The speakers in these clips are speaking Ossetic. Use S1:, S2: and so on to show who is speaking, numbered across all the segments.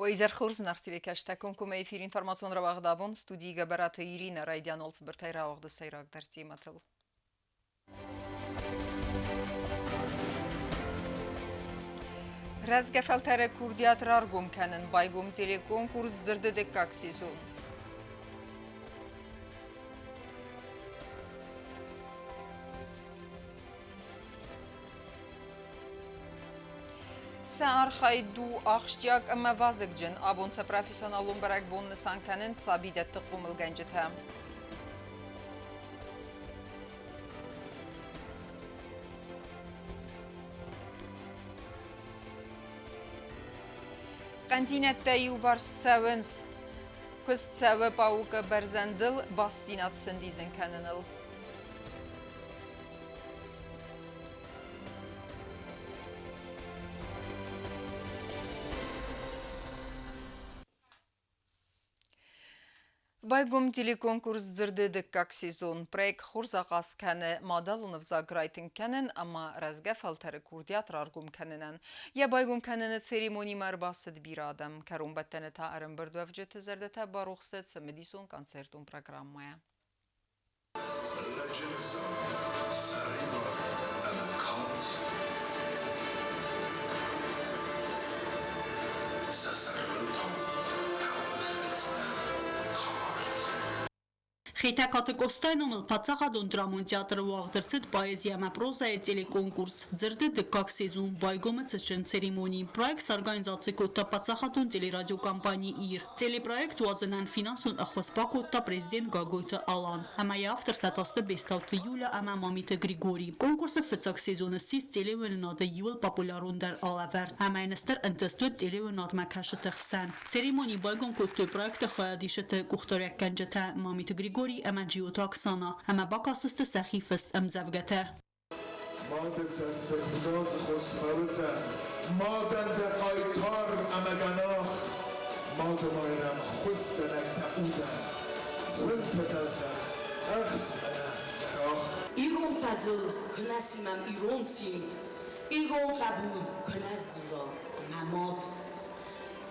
S1: Уӕ изӕр хорз, зынаргъ телекӕсджытӕ! Комкоммӕ эфир информацион рауагъд абон студийы Гӕбӕраты Иринӕ райдиан цыбыртӕй рауагъды сӕйрагдӕр темӕтыл. Рӕзгӕ фӕлтӕры курдиат раргом кӕнын байгом телеконкурс «Дзырды дыккаг сезон». Сӕ архайд у ахсджиаг ӕмӕ вазыгджын. Абон сӕ профессионалон бӕрӕгбон нысан кӕнынц сабидӕтты хъомылгӕнджытӕ. Хъӕндзинӕдтӕ иуварс цӕуынц. Куыст цӕуы паукы бӕрзӕндыл бастдзинад сӕндидзын кӕныныл. Байгом телеконкурс «Дзырды дыккаг сезон». Проект хорз ахъаз кӕны мадӕлон ӕвзаг райтынг кӕнын ӕмӕ рӕзгӕ фӕлтӕры курдиат раргом кӕнынӕн. Йӕ байгом кӕныны церемонимӕ ӕрбацыд бирӕ адӕм. Кӕронбӕттӕны та ӕрӕмбырдуӕвджыты зӕрдӕтӕ барухс цымыдисон концертон программӕйӕ.
S2: Лӕджы нысан, сӕрибар ӕмӕ кад. Сӕ сӕрвӕлтау хъӕуы хӕцынӕн кард.
S3: Хетӕгкаты Къостайы номыл паддзахадон драмон театры уагъд ӕрцыд поэзи ӕмӕ прозӕйы телеконкурс «Дзырды дыккаг сезон» байгомы цытджын церемони. Проект сорганизаци кодта паддзахадон телерадиокомпани «Ир». Телепроект уадзынӕн финансон ӕххуыс бакодта президент Гаглойты Алан ӕмӕ йӕ автортӕ та сты Бестауты Юля ӕмӕ Мамиты Григорий. Конкурсы фыццаг сезоны ссис телеуынынады иууыл популярондӕр алӕвӕрд ӕмӕ йын стыр ӕнтыст уыд телеуынынадмӕ кӕсыты хсӕн. Церемони байгом кодтой проекты хайадисджыты къухдариуӕггӕнджытӕ Мамиты Григорий ӕмӕ Джиоты Оксана ӕмӕ бакастысты сӕхи фыст ӕмдзӕвгӕтӕ.
S2: Мады цӕссыг фыдӕлты хос фӕуыдзӕн, Мадӕн дӕ хъайтар ӕмӕ гӕнах, Мады Майрӕм ххуысгӕнӕг дӕ удӕн, Фынты дӕлзӕхх, ӕхс ӕмӕ гӕрах.
S4: Ирон фӕзыл куы нӕ симӕм ирон цин, Ирон хъӕбул куы нӕ сдзура мӕ мад.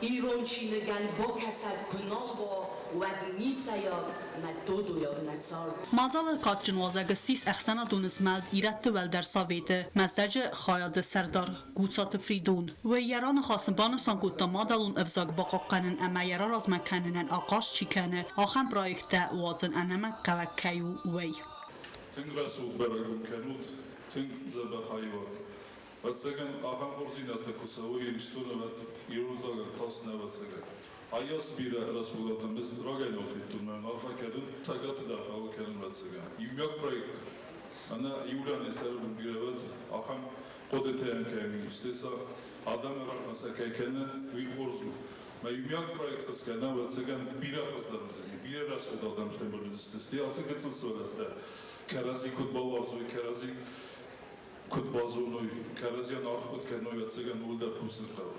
S4: Ирон чиныгӕн бакӕсӕг куы нал уа, уӕд ницӕйаг мӕ додойаг нӕ цард.
S3: Мадзалы кадджын уазӕг ссис ӕхсӕнадон змӕлд Ирӕтты уӕлдӕр советы Мӕздӕджы хайады сӕрдар Гуцаты Фридон. Уый йӕ раныхасы банысан кодта мадӕлон ӕвзаг бахъахъхъӕнын ӕмӕ йӕ раразмӕ кӕнынӕн ахъаз чи кӕны, ахӕм проекттӕ уадзын ӕнӕмӕнгхъӕуӕг кӕй у, уый.
S5: Тынг рӕсугъд бӕрӕгбон кӕнут, тынг дзӕбӕх аивад. Ӕвӕццӕгӕн, ахӕм хорздзинӕдтӕ куы цӕуы Ирыстоны, уӕд ирон ӕвзагӕн тас нӕ ӕвӕццӕгӕн. Айас бирӕ рӕсугъд адӕм ӕз рагӕй нал федтон, мӕн арфӕ кӕнын, Цӕгаты дӕр хъӕуы кӕнын, ӕвӕццӕгӕн. Иумиаг проект ӕнӕ Юлиан сӕры бын бирӕ уӕд, ахӕм хъуыдытӕ йӕм кӕй ис, сӕ адӕмы рагмӕ сӕ кӕй кӕны, уый хорз у. Мӕ иумиаг проект скӕна, ӕвӕццӕгӕн, бирӕ хуыздӕр уыдзӕни, бирӕ рӕсугъд адӕм фембӕлдзысты, стӕй ацы гыццыл сывӕллӕттӕ кӕрӕдзи куыд бауарзой, кӕрӕдзи куыд базоной, кӕрӕдзийӕн аргъ куыд кӕной, ӕцӕгӕн ууыл дӕр кусын хъӕуы.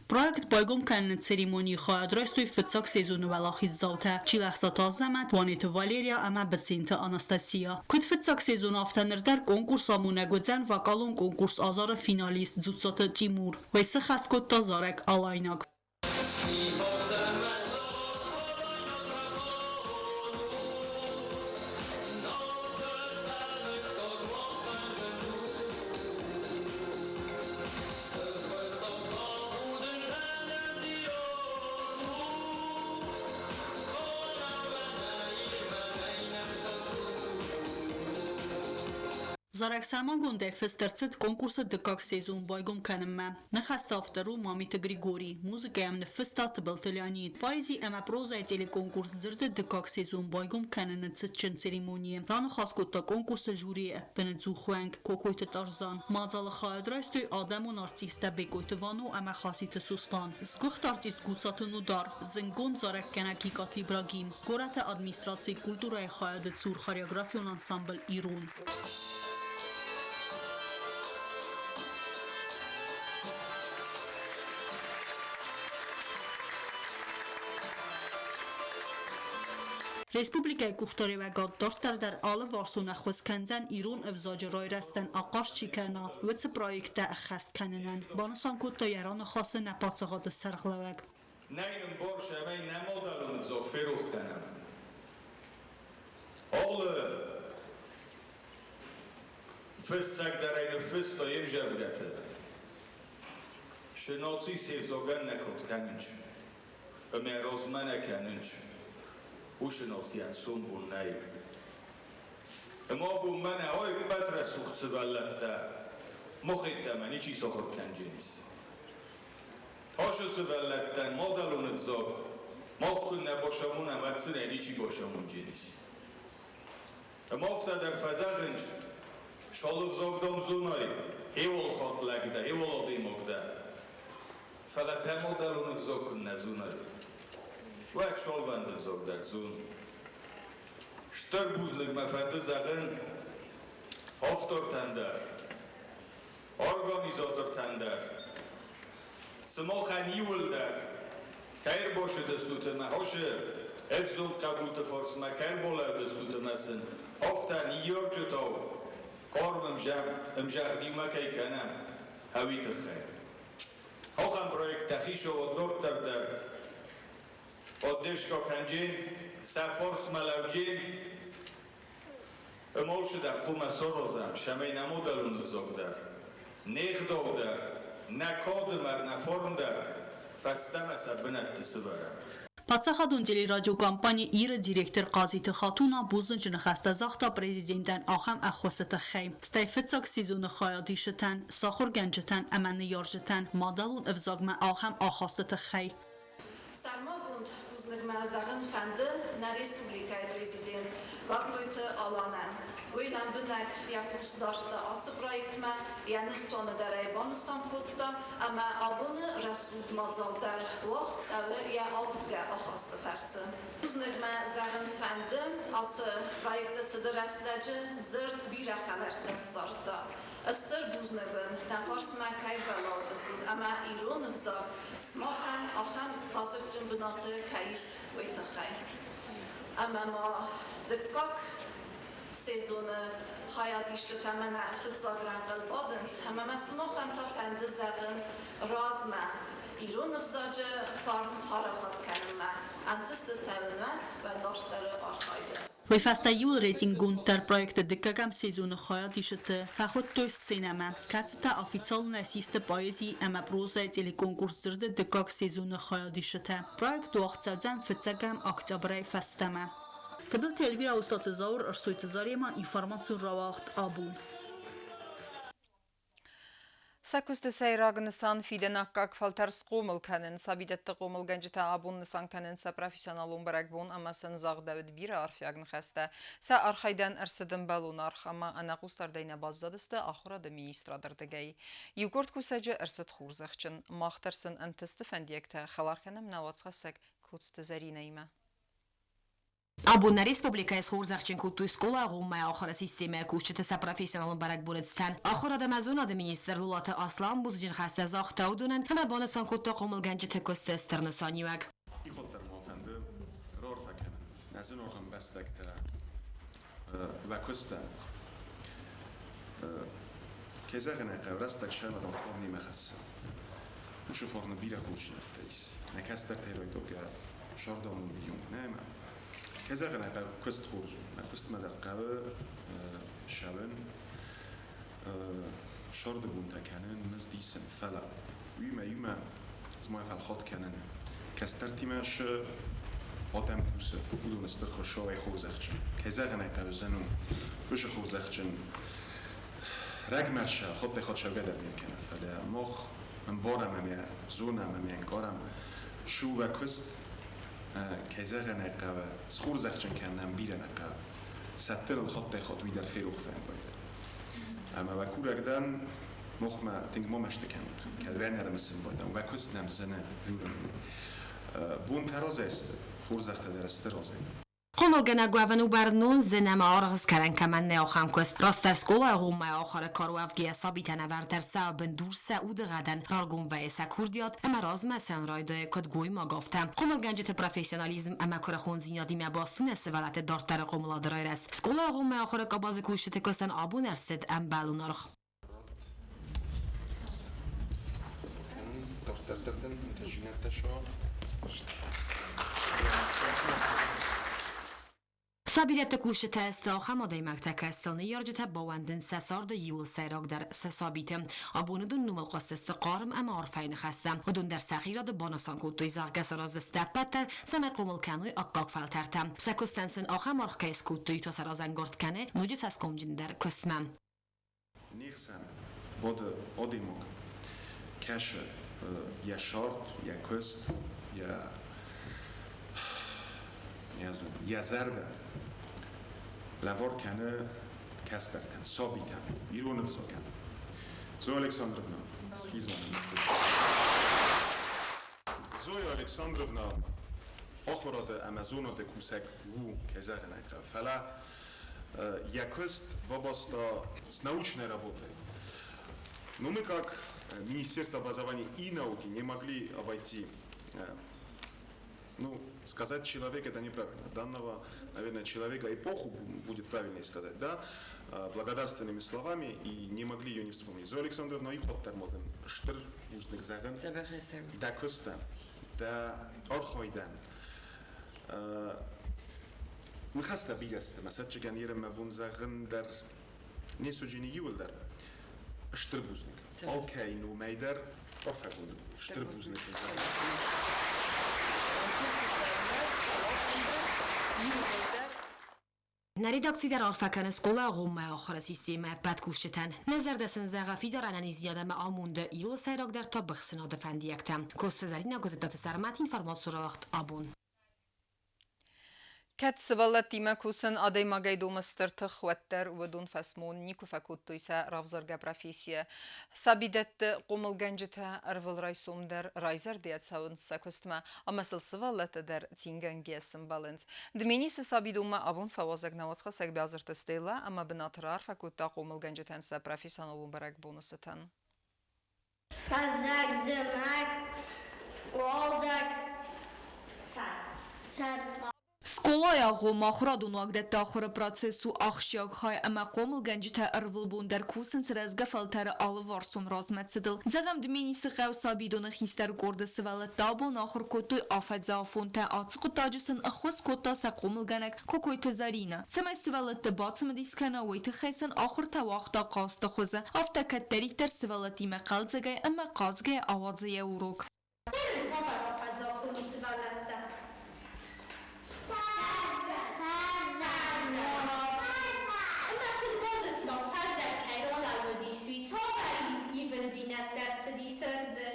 S3: Проект байгом кӕныны церемонийы хайад райстой фыццаг сезоны уӕлахиздзаутӕ Чилӕхсаты Азӕмӕт, Уанеты Валерия ӕмӕ Быценты Анастасия. Куыд фыццаг сезон, афтӕ ныр дӕр конкурс амонӕг уыдзӕн вокалон конкурс Азар-ы финалист Дзуццаты Тимур. Уый сыххӕст кодта зарӕг Алайнаг. Зарӕг сӕрмагондӕй фыст ӕрцыд конкурсы дыккаг сезон байгом кӕнынмӕ. Ныхӕсты автор у Мамиты Григорий, музыкӕ йӕм ныффыста Тыбылты Леонид. Поэзи ӕмӕ прозӕйы телеконкурс «Дзырды дыккаг сезон» байгом кӕныны цытджын церемонийы раныхас кодта конкурсы жюрийы ӕппынӕдзух уӕнг Кокойты Тарзан. Мадзалы хайад райстой адӕмон артисттӕ Бекъойты Вано ӕмӕ Хаситы Сослан, сгуыхт артист Гуцаты Нудар, зынгонд зарӕггӕнӕг Икъаты Ибрагим, горӕты администрацийы культурӕйы хайады цур хореографион ансамбль «Ирон». Республикӕйы къухдариуӕгад дарддӕр дӕр алыварсон ӕххуыс кӕндзӕн ирон ӕвзаджы райрӕзтӕн ахъаз чи кӕна, уыцы проекттӕ ӕххӕст кӕнынӕн, банысан кодта йӕ раныхасы нӕ паддзахады сӕргълӕууӕг.
S6: Нӕй нын бар, цӕмӕй нӕ мадӕлон ӕвзаг ферох кӕнӕм. Алы фыссӕг дӕр ӕй ныффыста йе мзӕвгӕты. Шы наци се взагӕн нӕ кад кӕнынч, ӕмӕ размӕ нӕ кӕнынч, уышы нацийӕн сомбон нӕй. Ӕмӕ абон мӕнӕ ай ӕппӕт рӕсугъд сывӕллӕттӕ мах йеддӕмӕ ничи сахуыр кӕндженис. Ашы сывӕллӕттӕн мадӕлон ӕвзаг мах куыннӕ бацамонӕм, уӕд сын ӕй ничи бацамондзӕнис. Ӕмӕ афтӕ дӕр фӕзӕгъынц, шалы взаг дам зонай, хеуал хатт лӕг дӕ, хеуал адӕймаг дӕ. Фӕлӕ дӕ мадӕлон ӕвзаг куыннӕ зонай, уӕд шалвӕнды взаг дӕр зон. Стыр бузныг мӕ фӕнды зӕгъын автортӕн дӕр, организатортӕн дӕр, сымахӕн иуылдӕр кӕй ӕрбацыдыстут ӕмӕ хосы ӕвзонг хъӕбулты фарсмӕ кӕй ӕрбалӕудыстут ӕмӕ сын афтӕ ныййарджытау хъарм ӕмзӕгъд иумӕ кӕй кӕнӕм, уый тыххӕй. Ахӕм проекттӕ хицауад дарддӕр дӕр поддержка кӕнджен, сӕ фарсмӕ лӕуджен, ӕмӕ алчидӕр хъуамӕ саразӕм, цӕмӕй нӕ мадӕлон ӕвзаг дӕр, не гъдау дӕр, нӕ кады мӕр, нӕ фарн дӕр фӕстӕмӕ сӕ бынӕтты сывӕрӕм.
S3: Паддзахадон телерадиокомпани «Ир»-ы директор Хъазиты Хатуна бузныджы ныхӕстӕ загъта президентӕн ахӕм ӕххуысы тыххӕй. Стӕй фыццаг сезоны хайадисджытӕн, сахуыргӕнджытӕн ӕмӕ ныййарджытӕн мадӕлон ӕвзагмӕ ахӕм ахасты тыххӕй.
S7: Сӕрмагонд бузныг мӕ зӕгъын фӕнды нӕ республикӕйы президент Гаглойты Аланӕн. Уый лӕмбынӕг йӕ хъус дардта ацы проектмӕ, йӕ ныстуаны дӕр ӕй банысан кодта ӕмӕ абоны рӕсугъд мадзал дӕр уагъд цӕуы йӕ аудгӕ ахасты фӕрцы. Бузныг мӕ зӕгъын фӕнды, ацы проекты цыды рӕстӕджы дзырд бирӕ хӕлӕрттӕ ссардта. Стыр бузныг уын, нӕ фарсмӕ кӕй ралӕудыстут ӕмӕ ирон ӕвзаг сымахӕн ахӕм вазыгджын бынаты кӕй ис, уый тыххӕй. Ӕмӕ ма дыккаг сезоны хайадисджытӕ мӕнӕ фыццаг рӕнхъыл бадынц, ӕмӕ мӕ сымахӕн та фӕнды зӕгъын размӕ ирон ӕвзаджы фарн парахат кӕнынмӕ ӕнтыстытӕ уын уӕд уӕ дарддӕры архайды.
S3: Уый фӕстӕ иуыл рейтинггонддӕр проекты дыккӕгӕм сезоны хайадисджыты фӕхуыдтой сценӕмӕ, кӕцытӕ официалонӕй систы поэзи ӕмӕ прозӕйы телеконкурс «Дзырды» дыккаг сезоны хайадисджытӕ. Проект уагъд цӕудзӕн фыццӕгӕм октябрӕй фӕстӕмӕ. Тыбылты Эльвирӕ, Устаты Зауыр, Ӕрсойты Заремӕ, информацион рауагъд «Абон».
S1: Сӕ куысты сӕйраг нысан фидӕнаккаг фӕлтӕр схъомыл кӕнын. Сабидӕтты хъомылгӕнджытӕ абон нысан кӕнынц сӕ профессионалон бӕрӕгбон ӕмӕ сын загъдӕуыд бирӕ арфиаг ныхӕстӕ. Сӕ архайдӕн ӕрцыд ӕмбӕлон аргъ ӕмӕ ӕнӕхъусдардӕй нӕ баззадысты ахуырады министрады рдыгӕй. Иукъорд кусӕджы ӕрцыд хорзӕхджын. Мах дӕр сын ӕнтысты фӕндиӕгтӕ хӕлар кӕнӕм нӕ уацхӕссӕг Коцты Зӕринӕимӕ.
S8: Абон нӕ республикӕйы схорзӕхджын кодтой скъола-агъоммӕ ахуыры системӕйы кусджыты сӕ профессионалон бӕрӕгбоны цытӕн. Ахуырад ӕмӕ зонады министр Лолаты Аслан бузныджы ныхӕстӕ загъта уыдонӕн ӕмӕ банысан кодта хъомылгӕнджыты куысты стыр нысаниуӕг.
S9: Иходдӕр ма фӕнды раарфӕ кӕнын нӕ зынаргъ ӕмбӕстӕгтӕ уӕ куыстӕн. Кӕй зӕгъын ӕй хъӕуы, рӕстӕг сӕрмадон фарнимӕ хӕссы. Уыцы фарны бирӕ хорздзинӕдтӕ ис. Нӕ кӕстӕртӕй райдайгӕ сӕрдамонды иумӕ нӕ ӕмӕ кӕй зӕгъын ӕй хъӕуы, куыст хорз у. Мӕ куыстмӕ дӕр хъӕуы ссӕуын, сӕрды бонтӕ кӕнын, мызд исын, фӕлӕ уыимӕ иумӕ цыма фӕлхатт кӕнын. Кӕстӕртимӕ цы адӕм кусы, уыдон сты Хуыцауӕй хорзӕхджын. Кӕй зӕгъын ӕй хъӕуы, зын у. Уыцы хорзӕхджын рӕгмӕ сӕ хаттӕй-хатт сӕугӕ дӕр не ркӕны, фӕлӕ мах ӕмбарӕм ӕмӕ зонӕм ӕмӕ ӕнкъарӕм, цы у уӕ куыст, кӕй зӕгъын ӕй хъӕуы, схорзӕхджын кӕнынӕн бирӕ нӕ хъӕуы. Сӕттыныл хаттӕй-хатт уый дӕр ферох вӕййы. Ӕмӕ уӕ курӕг дӕн, махмӕ тынг ма мӕсты кӕнут, кӕд уӕ нӕ ӕрымысын байдӕм, уӕ куыст нӕм зыны, журын. Бонтӕ разӕй сты, хорзӕхтӕ дӕр сты разӕй.
S8: Хъомылгӕнӕг уӕвын у бӕрнон, зын ӕмӕ аргъ скӕнӕн кӕмӕн нӕй, ахӕм куыст. Растдӕр скъолайы агъоммӕ ахуыры кар уӕвгӕйӕ сабитӕн ӕвӕрд ӕрцӕуы бындур сӕ удыгъӕдӕн, раргом вӕййы сӕ курдиат ӕмӕ размӕ цӕуын райдайы куыд гоймаг, афтӕ. Хъомылгӕнджыты профессионализм ӕмӕ куырыхондзинадимӕ баст у нӕ сывӕллӕтты дарддӕры хъомылады райрӕзт. Скъолайы агъоммӕ ахуыры къабазы кусджыты куыстӕн абон ӕрцыд ӕмбӕлон аргъ.
S9: Дарддӕр дӕр дын ӕнтӕсдзинӕдтӕ суа.
S8: Сабидӕтты кусджытӕ сты ахӕм адӕймӕгтӕ, кӕцытыл ныййарджытӕ баууӕндынц сӕ царды иууыл сӕйрагдӕр сӕ сабиты. Абоны дун номыл хъуыстысты хъарм ӕмӕ арфӕйы ныхӕстӕ. Уыдон дӕр сӕхи рады банысан кодтой, зӕгъгӕ, сараздзысты ӕппӕт дӕр, цӕмӕй хъомыл кӕной аккаг фӕлтӕртӕ. Сӕ куыстӕн сын ахӕм аргъ кӕй скодтой, та сӕ разӕнгард кӕны ноджы цӕсгомджындӕр куыстмӕ.
S9: Не хсӕн бады адӕймаг, кӕсы йӕ сӕрд, йӕ куыст, йӕ йӕ зӕрдӕ лӕвар кӕны кӕстӕртӕн, сабитӕн, ирон ӕвзагӕн. Зоя Александровна, Зоя Александровна ахуырады ӕмӕ зонады кусӕг у, кӕй зӕгъын ӕй хъӕуы, фӕлӕ йӕ куыст бабаста с научной работой. Но мы как Министерство образования и науки не могли обойти, ну, сказать человек это неправильно. Данного, наверное, человека эпоху будет правильнее сказать, да, благодарственными словами и не могли ее не вспомнить. Зоя Александровна и ход термоден, стыр бузныг зӕгъын дӕ куыстӕн, дӕ архайдӕн. Ныхӕстӕ бирӕ сты, мӕ цӕстыгӕн ерын мӕ бон зӕгъын дӕр не суджини иуылдӕр. Стыр бузныг. Алкӕй номӕй дӕр арфӕгонд стыр бузныг.
S8: Нӕ редакци дӕр арфӕ кӕны скъолаагъоммӕ ахуыры системӕ ӕппӕт кусджытӕн. Нӕ зӕрдӕ сын зӕгъы фидар ӕнӕниздзинад ӕмӕ амонды иууыл сӕйрагдӕр та быхсынады фӕндиӕгтӕ. Коцты Зӕринӕ Гуызыдтаты Сӕрмӕт информацион рауагъд абон.
S1: Кӕд сывӕллӕттимӕ кусын адӕймагӕй домы стыр тых, уӕддӕр уыдон фӕсмон никуы фӕкодтой сӕ равзаргӕ профессийӕ. Сабидӕтты хъомылгӕнджытӕ ӕрвылрайсом дӕр райзӕрдийӕ цӕуынц сӕ куыстмӕ ӕмӕ сыл сывӕллӕттӕ дӕр цингӕнгӕ сымбӕлынц. Дменисы сабидонмӕ абон фӕуазӕг науӕдзхӕссӕг Биазырты Стеллӕ ӕмӕ бынаты раарфӕ кодта хъомылгӕнджытӕн сӕ профессионалон бӕрӕгбоны цытӕн.
S10: Фӕззӕг, зымӕг, уалдзӕг, сӕрд.
S11: Скъолайы агъоммӕ ахуырадон уагдӕтты ахуыры процесс у ахсджиаг хай ӕмӕ хъомылгӕнджытӕ ӕрвылбон дӕр кусынц рӕзгӕ фӕлтӕры алыварсон размӕцыдыл. Зӕгъӕм, Дменисы хъӕу сабидоны хистӕр къорды сывӕллӕттӕ абон ахуыр кодтой афӕдзы афонтӕ. Ацы хъуыддаджы сын ӕххуыс кодта сӕ хъомылгӕнӕг Кокойты Заринӕ. Цӕмӕй сывӕллӕтты бацымыдис кӕна, уый тыххӕй сын ахуыртӕ уагъта хъазты хуызы. Афтӕ кӕддӕриддӕр сывӕллӕттимӕ хъӕлдзӕгӕй ӕмӕ хъазгӕйӕ ауадзы йӕ урок.
S10: Цавӕр афӕдзы у сывӕллӕттӕ? Ӕмӕ куыд базыдтам, фӕззӕг кӕй ралӕууыдис, уый цавӕр ивындзинӕдтӕ ӕрцыдис ӕрдзы?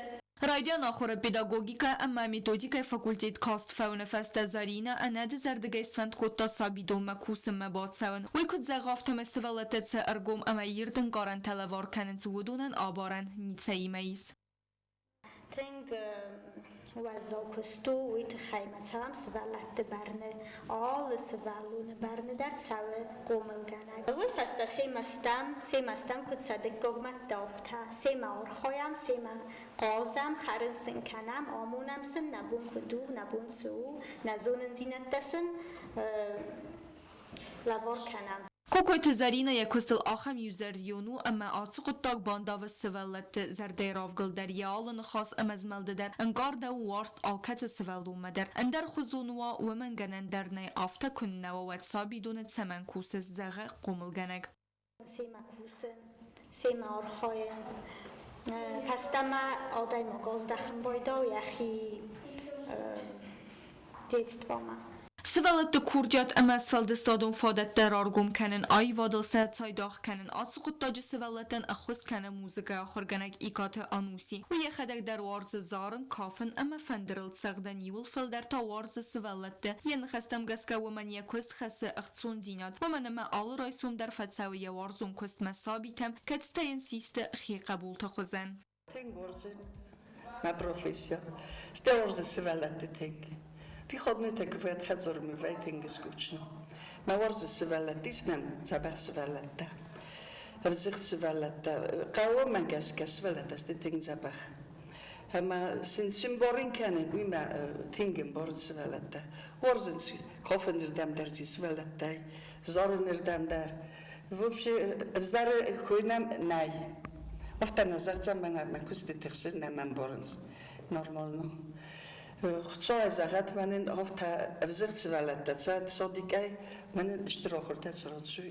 S11: Райдиан ахуыры педагогикӕ ӕмӕ методикӕйы факультет каст фӕуыны фӕстӕ Заринӕ ӕнӕдызӕрдыгӕй сфӕнд кодта сабидонмӕ кусынмӕ бацӕуын. Уый куыд зӕгъы, афтӕмӕй сывӕллӕттӕ цы ӕргом ӕмӕ ирд ӕнкъарӕнтӕ лӕвар кӕнынц, уыдонӕн абарӕн ницӕимӕ ис.
S10: Тынг уӕззау куыст у, уый тыххӕй мӕ цӕуӕм сывӕллӕтты бӕрны, алы сывӕллоны бӕрны дӕр цӕуы хъомылгӕнӕг. Уый фӕстӕ семӕ стӕм, семӕ стӕм куыд сӕ дыккагмӕ афтӕ, семӕ архайӕм, семӕ хъазӕм, хӕрын сын кӕнӕм, амонӕм сын, нӕ бон куыд у, нӕ бон цы у, нӕ зонындзинӕдтӕ сын лӕвар кӕнӕм.
S11: Кокойты Зӕринӕ йӕ куыстыл ахӕм иузӕрдион у, ӕмӕ ацы хъуыддаг бандавы сывӕллӕтты зӕрдӕйы равгыл дӕр йӕ алы ныхас ӕмӕ змӕлды дӕр, ӕнкъардӕуы уарзт алкӕцы сывӕллонмӕ дӕр. Ӕндӕрхуызон уа, уымӕн гӕнӕн дӕр нӕй, афтӕ куыннӕ уа, уӕд сабидоны цӕмӕн кусыс, зӕгъы хъомылгӕнӕг.
S10: Семӕ кусын, семӕ архайын. Фӕстӕмӕ адӕймаг аздӕхын байдауы йӕхи детствомӕ.
S11: Сывӕллӕтты курдиат ӕмӕ сфӕлдыстадон фадӕттӕ раргом кӕнын, аивадыл сӕ цайдагъ кӕнын ацы хъуыддаджы сывӕллӕттӕн ӕххуыс кӕны музыкӕйы ахуыргӕнӕг Икъаты Ануси. Уый йӕхӕдӕг дӕр уарзы зарын, кафын ӕмӕ фӕндырыл цӕгъдын, иуыл фылдӕр та уарзы сывӕллӕтты. Йӕ ныхӕстӕм гӕсгӕ уымӕн йӕ куыст хӕссы ӕхцондзинад, уымӕн ӕмӕ алы райсом дӕр фӕцӕуы йӕ уарзон куыстмӕ сабитӕм, кӕцытӕ йын систы хи хъӕбулты хуызӕн.
S12: Тынг уарзын мӕ профессия. Стӕй уарзын сывӕллӕтты тынг. Выходныйтӕ куы вӕййӕт хӕдзармӕ вӕййы тынг скучно. Мӕ уарзын сывӕллӕтты, ис нӕм дзӕбӕх сывӕллӕттӕ, ӕвзыгъд сывӕллӕттӕ. Хъӕуы мӕ гӕсгӕ сывӕллӕттӕ сты тынг дзӕбӕх. Ӕмӕ сын цы мбарын кӕнын, уый мӕ тынг ӕмбарын сывӕллӕттӕ. Уарзынц кафынырдӕм дӕр сывӕллӕттӕй, зарынырдӕм дӕр. Вообще ӕвзӕры кой нӕм нӕй. Афтӕ нӕ зӕгъдзӕн, мӕнӕ мӕ куысты тыхсын нӕ мӕ ӕмбарынц нормально. Хуыцауӕй зӕгъӕд, мӕнӕн афтӕ ӕвзыгъд сывӕллӕттӕ цӕд садикӕй, мӕнӕн стыр ахуыртӕ сырӕзтой,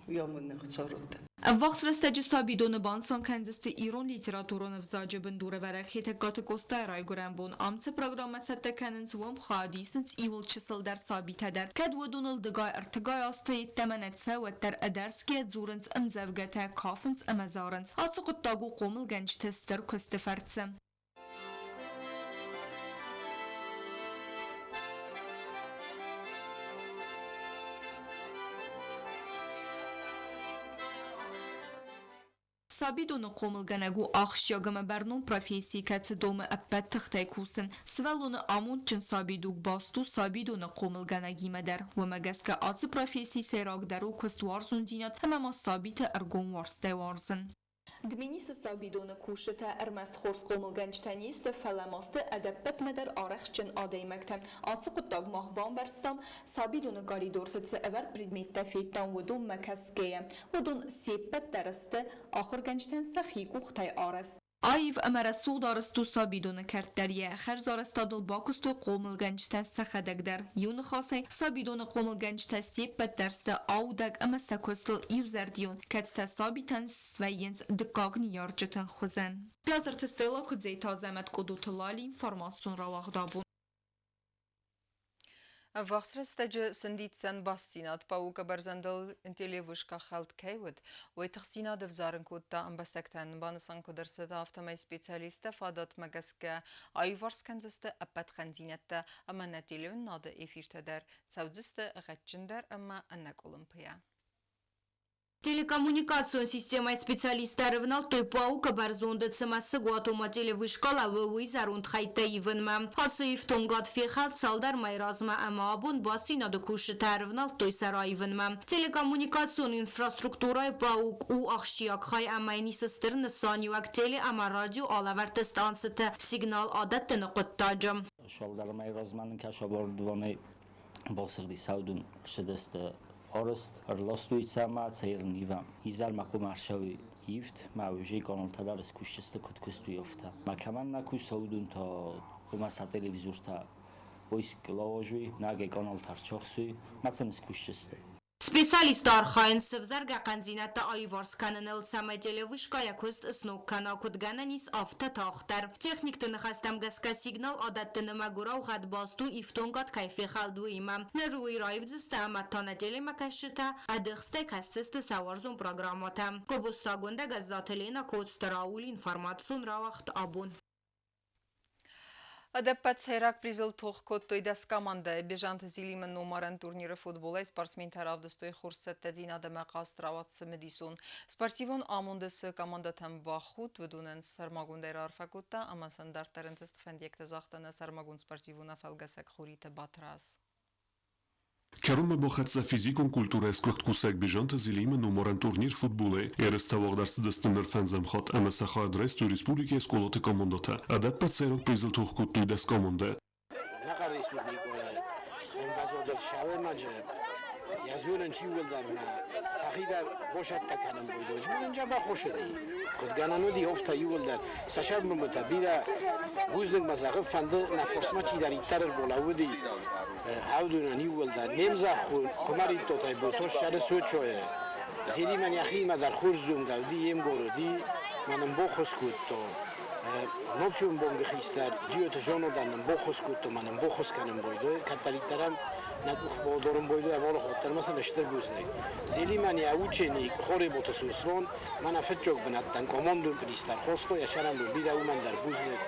S12: уый амонд Хуыцау радта.
S11: Ӕввахс рӕстӕджы сабидоны банысан кӕндзысты ирон литературон ӕвзаджы бындурӕвӕрӕг Хетӕгкаты Къостайы райгуырӕн бон. Ам цы программӕ цӕттӕ кӕнынц, уым хайад исынц иууыл чысылдӕр сабитӕ дӕр. Кӕд уыдоныл дыгай-ӕртыгай азты йеддӕмӕ нӕ цӕуы, уӕддӕр ӕдӕрсгӕ дзурынц ӕмдзӕвгӕтӕ, кафынц ӕмӕ зарынц. Ацы хъуыддаг у хъомылгӕнджыты стыр куысты фӕрцы. Сабидоны хъомылгӕнӕг у ахсджиаг ӕмӕ бӕрнон професси, кӕцы домы ӕппӕт тыхтӕй кусын. Сывӕллоны амондджын сабидуг баст у сабидоны хъомылгӕнӕгимӕ дӕр. Уымӕ гӕсгӕ ацы профессийы сӕйрагдӕр у куыстуарзондзинад ӕмӕ ма сабиты ӕргом уарзтӕй уарзын. Дменисы сабидоны кусджытӕ ӕрмӕст хорз хъомылгӕнджытӕ не сты, фӕлӕ ма сты ӕдӕппӕтмӕ дӕр арӕхстджын адӕймӕгтӕ. Ацы хъуыддаг мах бамбӕрстам, сабидоны коридорты цы ӕвӕрд предметтӕ федтам, уыдонмӕ кӕсгӕйӕ. Уыдон се ппӕт дӕр сты ахуыргӕнджытӕн сӕхи къухтӕй арӕзт. Аив ӕмӕ рӕсугъд арӕзт у сабидоны кӕрт дӕр. Йӕ хӕрзарӕзтадыл бакуыстой хъомылгӕнджытӕ сӕхӕдӕг дӕр. Иу ныхасӕй, сабидоны хъомылгӕнджытӕ се ппӕт дӕр сты аудӕг ӕмӕ сӕ куыстыл иузӕрдион, кӕцытӕ сабитӕн свӕййынц дыккаг ныййарджыты хуызӕн. Биазырты Стелла Куыдзейты Азӕмӕт Къудуты Лали информацион рауагъд абон.
S1: Ӕввахс рӕстӕджы сындидзӕн бастдзинад паука бӕрзӕндыл телевышкӕ хӕлд кӕй уыд, уый тыхстдзинад ӕвзарын кодта ӕмбӕстӕгтӕн. Банысан куыд ӕрцыд, афтӕмӕй специалисттӕ фадатмӕ гӕсгӕ аиуварс кӕндзысты ӕппӕт хъӕндзинӕдтӕ ӕмӕ нӕ телеуынынады эфиртӕ дӕр цӕудзысты гъӕдджындӕр ӕмӕ ӕнӕкъуылымпыйӕ.
S8: Телекоммуникацион системӕйы специалисттӕ ӕрывнӕлдтой паука бӕрзонды цымӕсыгуатомӕ телевышкӕлӕ уый зӕронд хӕйттӕ ивынмӕ. Ацы ифтонгад фехӕлд цалдӕр мӕйы размӕ ӕмӕ абон бастдзинады кусджытӕ ӕрывнӕлдтой сӕ раивынмӕ. Телекоммуникацион инфраструктурӕйы паук у ахсджиаг хай ӕмӕ йын ис стыр нысаниуӕг теле ӕмӕ радио алӕвӕрдты станцӕты сигнал адӕттыны хъуыддаджы.
S13: Цалдӕр мӕйы размӕ нын кӕсӕбордвонӕй басыгъди саудун ссыдысты арӕзт ӕрластой цӕмӕ цӕрнива. Изӕрмӕ хъуамӕ ӕрцӕуой ивд, мӕ уже каналтӕ дӕр скусдзысты куыд куыстой, афтӕ. Мӕ кӕмӕн нӕ куы саудун, та хъуамӕ сӕ телевизортӕ поиск лауазой, нӕ каналтӕ ӕрцахсой, мӕ сын скусдзысты.
S8: Специалистты архайынц сӕвзӕргӕ хъӕндзинӕдтӕ аиуварс кӕныныл, цӕмӕй телевышкӕйӕ куыст сног кӕна, куыд гӕнӕн ис, афтӕ тагъддӕр. Техникты ныхӕстӕм гӕсгӕ сигнал адӕттыны мӕгуырау гъӕд баст у ифтонгад кӕй фехӕлд, уыимӕ. Ныр уый раивдзысты ӕмӕ та нӕ телемӕкӕсджытӕ ӕдыхстӕй кӕсдзысты сӕ уарзон программӕтӕ. Гобозтагондӕ Гӕззаты Лена, Коцты Рауль, информацион рауагъд абон.
S1: Ӕдӕппӕт сӕйраг призыл тох кодтой 10 командӕйы. Бежанты Зелимы номарӕн турниры футболӕй спортсментӕ равдыстой хорз цӕттӕдзинад ӕмӕ хъазт рауад цымыдисон. Спортивон амонды цы командӕтӕм бахудт, уыдонӕн сӕрмагондӕй раарфӕ кодта ӕмӕ сын дарддӕр ӕнтыст фӕндиӕгтӕ загъта нӕ сӕрмагонд спортивон афӕлгӕсӕг Хуриты Батрадз.
S14: Кӕронмӕ бахӕццӕ физикон культурӕйы сгуыхт кусӕг Бежанты Зелимы номарӕн турнир футболӕй. Ерыстӕ уагъд ӕрцыдысты ныр фӕндзӕм хатт ӕмӕ сӕ хайад райстой республикӕйы скъолаты командӕтӕ. Ӕдӕппӕт сӕйраг призыл тох кодтой 10 командӕ.
S15: Нӕхъӕр республикӕйы ӕмвӕзадыл сауӕймаджы йӕ зонын чи уӕлдӕр ма сӕхи дӕр босӕттӕ кӕнын байдой. Зонын баххуыс уыди. Куыд гӕнӕн уыди, афтӕ иууылдӕр сӕ сӕрмӕмытӕ бирӕ бузныг мӕ зӕгъын фӕнды, нӕ форсмӕ чидӕриддӕр ӕрбалӕууыди, аудонӕн иууылдӕр. Не мзӕххон Куымӕридтотӕй Ботос сӕры Сочойы. Зелимӕн йӕхиимӕ дӕр хорз зонгӕ уыди, йе мгор уыди, мӕн ын баххуыс кодта. Национ бонгы хистӕр Джиоты Жоно дӕр нын баххуыс кодта, мӕн ын баххуыс кӕнын байдой, кӕддӕриддӕр ӕм нӕ къух бадарын байдой, ӕмӕ алы ма сын стыр бузныг. Зелимӕн йӕ ученик Хореботы Сослан мӕнӕ фыццаг бынӕттӕн командон пъристӕр хаста, йӕ сӕрӕн бирӕ уымӕн дӕр бузныг.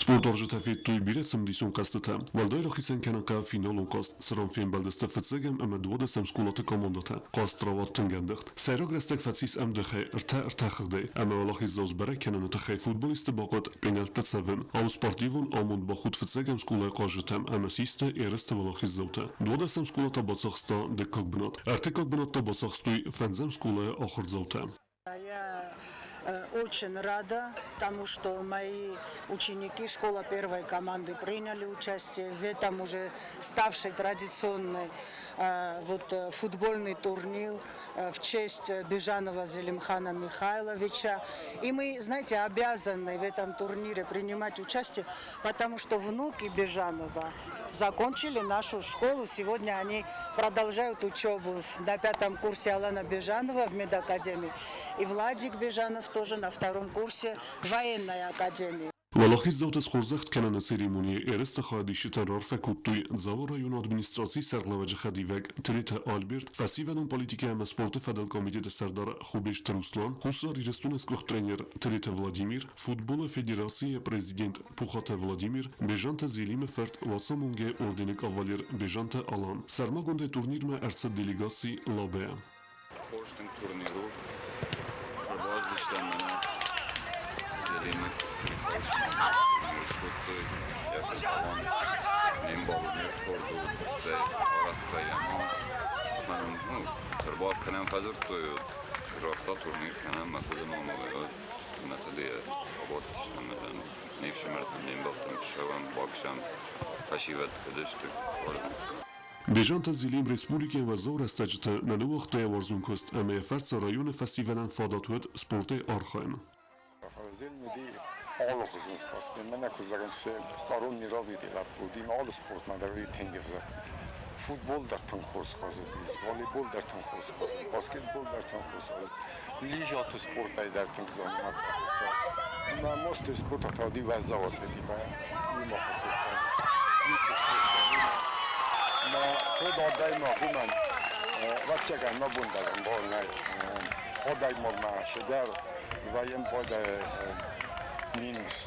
S14: Спортуарзджытӕ федтой бирӕ цымыдисон хъӕзтытӕ. Уӕлдай рахицӕн кӕнын хъӕуы финалон хъазт, цыран фембӕлдысты фыццӕгӕм ӕмӕ 12-ӕм скъолаты командӕтӕ. Хъазт рауад тынг ӕндыгъд. Сӕйраг рӕстӕг фӕцис ӕмдыхӕй ӕртӕ хыгъдӕй, ӕмӕ уӕлахиздзау сбӕрӕг кӕныны тыххӕй футболистты бахъуыд пенальттӕ цӕвын. Ау спортивон амонд бахудт фыццӕгӕм скъолайы хъазджытӕм ӕмӕ систы ерысты уӕлахиздзаутӕ. 12-ӕм скъола та бацахста дыккаг бынат. Ӕртыккаг бынат та бацахстой фӕндзӕм скъолайы ахуырдзаутӕ.
S16: Йӕ Очень рада тому, что мои ученики, школа первой команды, приняли участие в этом уже ставший традиционный вот, футбольный турнир в честь Бежанова Зелимхана Михайловича. И мы, знаете, обязаны в этом турнире принимать участие, потому что внуки Бежанова закончили нашу школу. Сегодня они продолжают учебу на 5 курсе Алана Бежанова в медакадемии. И Владик Бежанов тоже на 2 курсе военной академии.
S14: Уӕлахиздзауты схорзӕхт кӕныны церемонийы ерысты хайадисджытӕн раарфӕ кодтой Дзауы районы администрацийы сӕргълӕууӕджы хӕдивӕг Тедеты Альберт, фӕсивӕдон политикӕ ӕмӕ спорты фӕдыл комитеты сӕрдар Хубежты Руслан, Хуссар Ирыстоны сгуыхт тренер Тедеты Владимир, футболы федерацийы президент Пухаты Владимир, Бежанты Зелимы фырт Уацамонгӕйы ордены кавалер Бежанты Алан. Сӕрмагондӕй турнирмӕ ӕрцыд делегаци Лабӕ.
S17: Хорз тынг турнир у. Ӕрбацыдыстӕм мӕнӕ Зелимы Михалчимӕ турнир скодтой. Йӕ фыд Алан не мбалы не рдхорд у, стӕй арӕзта йӕ ном. Мӕнӕн, ну, ӕрбакӕнӕм фӕдзырдтой, загъта турнир кӕнӕм мӕ фыды номыл. Мӕ хъуыдыйӕ абадтыстӕм ӕмӕ не фсымӕртӕм, не мбӕлттӕм ссӕуӕм, бакӕсӕм, фӕсивӕд куыд сты, уарзынц.
S14: Бежанты Зелим республикӕйы уӕззау рӕстӕджыты нӕ ныууагъта йӕ уарзон куыст ӕмӕ йӕ фӕрцы районы фӕсивӕдӕн фадат уыд спортӕй архайын.
S18: Зелим уыди алыхуызон спортсмен. Мӕнӕ куыд зӕгъын, сторон не развитый лӕппу уыди, ӕмӕ алы спортмӕ дӕр уыди тынг ӕвзӕр. Футбол дӕр тынг хорз хъазыдис, волейбол дӕр тынг хорз хъазыд, баскетбол дӕр тынг хорз хъазыд, лижаты спортӕй дӕр тынг заниматься кодта. Ӕмӕ мастер спорта та уыди уӕззау атлетикӕйӕ, уымӕ ахуыр кодта. Мӕ код адӕймаг уымӕн, ӕвӕццӕгӕн, мӕ бон дӕр ӕмбал нӕй. Адӕймагмӕ цыдӕр вӕййӕм минус,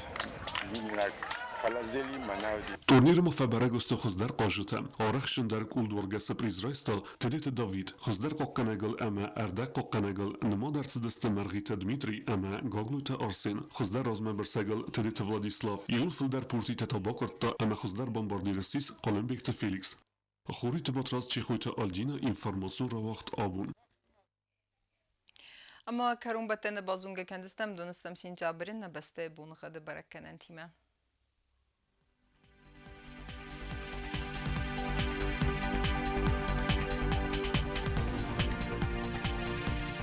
S18: минлӕг, фӕлӕ Зелиммӕ нӕ уыди.
S14: Турниры ма фӕбӕрӕг сты хуыздӕр хъазджытӕ. Арӕхстджындӕр къулдуаргӕсы приз райста Тедеты Давид. Хуыздӕр хъахъхъӕнӕгыл ӕмӕ ӕрдӕгхъахъхъӕнӕгыл нымад ӕрцыдысты Мӕргъиты Дмитрий ӕмӕ Гаглойты Арсен. Хуыздӕр размӕбырсӕгыл Тедеты Владислав. Иууыл фылдӕр пуртитӕ та бакъуырдта ӕмӕ хуыздӕр бомбардир ссис Хъуылымбегты Феликс. Хуриты Батрадз Чехойты Альдина информацион рауагъд абон.
S1: Ӕмӕ кӕронбӕттӕны базонгӕ кӕндзыстӕм доныстӕм сентябры нӕ бӕстӕйы боныгъӕды бӕрӕггӕнӕнтимӕ.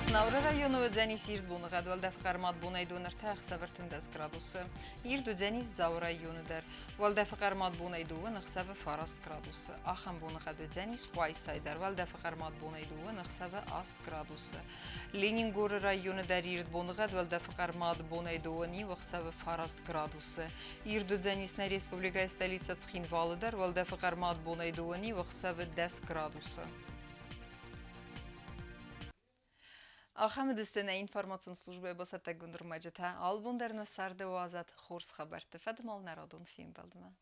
S1: Знауыры районы уыдзӕнис ирд боныгъӕд, уӕлдӕфы хъӕрмад бонӕй дон ӕртӕ ӕхсӕв 13 градусы. Ирд уыдзӕнис Дзауы районы дӕр. Уӕлдӕфы хъӕрмад бонӕй дыууын ӕхсӕвы 9 градусы. Ахӕм боныгъӕд уыдзӕнис Къуайсайы дӕр. Уӕлдӕфы хъӕрмад бонӕй дыууын ӕхсӕвы 8 градусы. Ленингоры районы дӕр ирд боныгъӕд, уӕлдӕфы хъӕрмад бонӕй дыууын иу ӕхсӕвы 9 градусы. Ирд уыдзӕнис нӕ республикӕйы столицӕ Цхинвалы дӕр, уӕлдӕфы хъӕрмад бонӕй дыууын иу ӕхсӕвы 10 градусы. Ахӕм уыдысты нӕ информацион службӕйы бацӕттӕгонд ӕрмӕджытӕ. Алыбон дӕр нӕ царды уадзӕд хорз хабӕртты фӕдыл народон фембӕлдмӕ.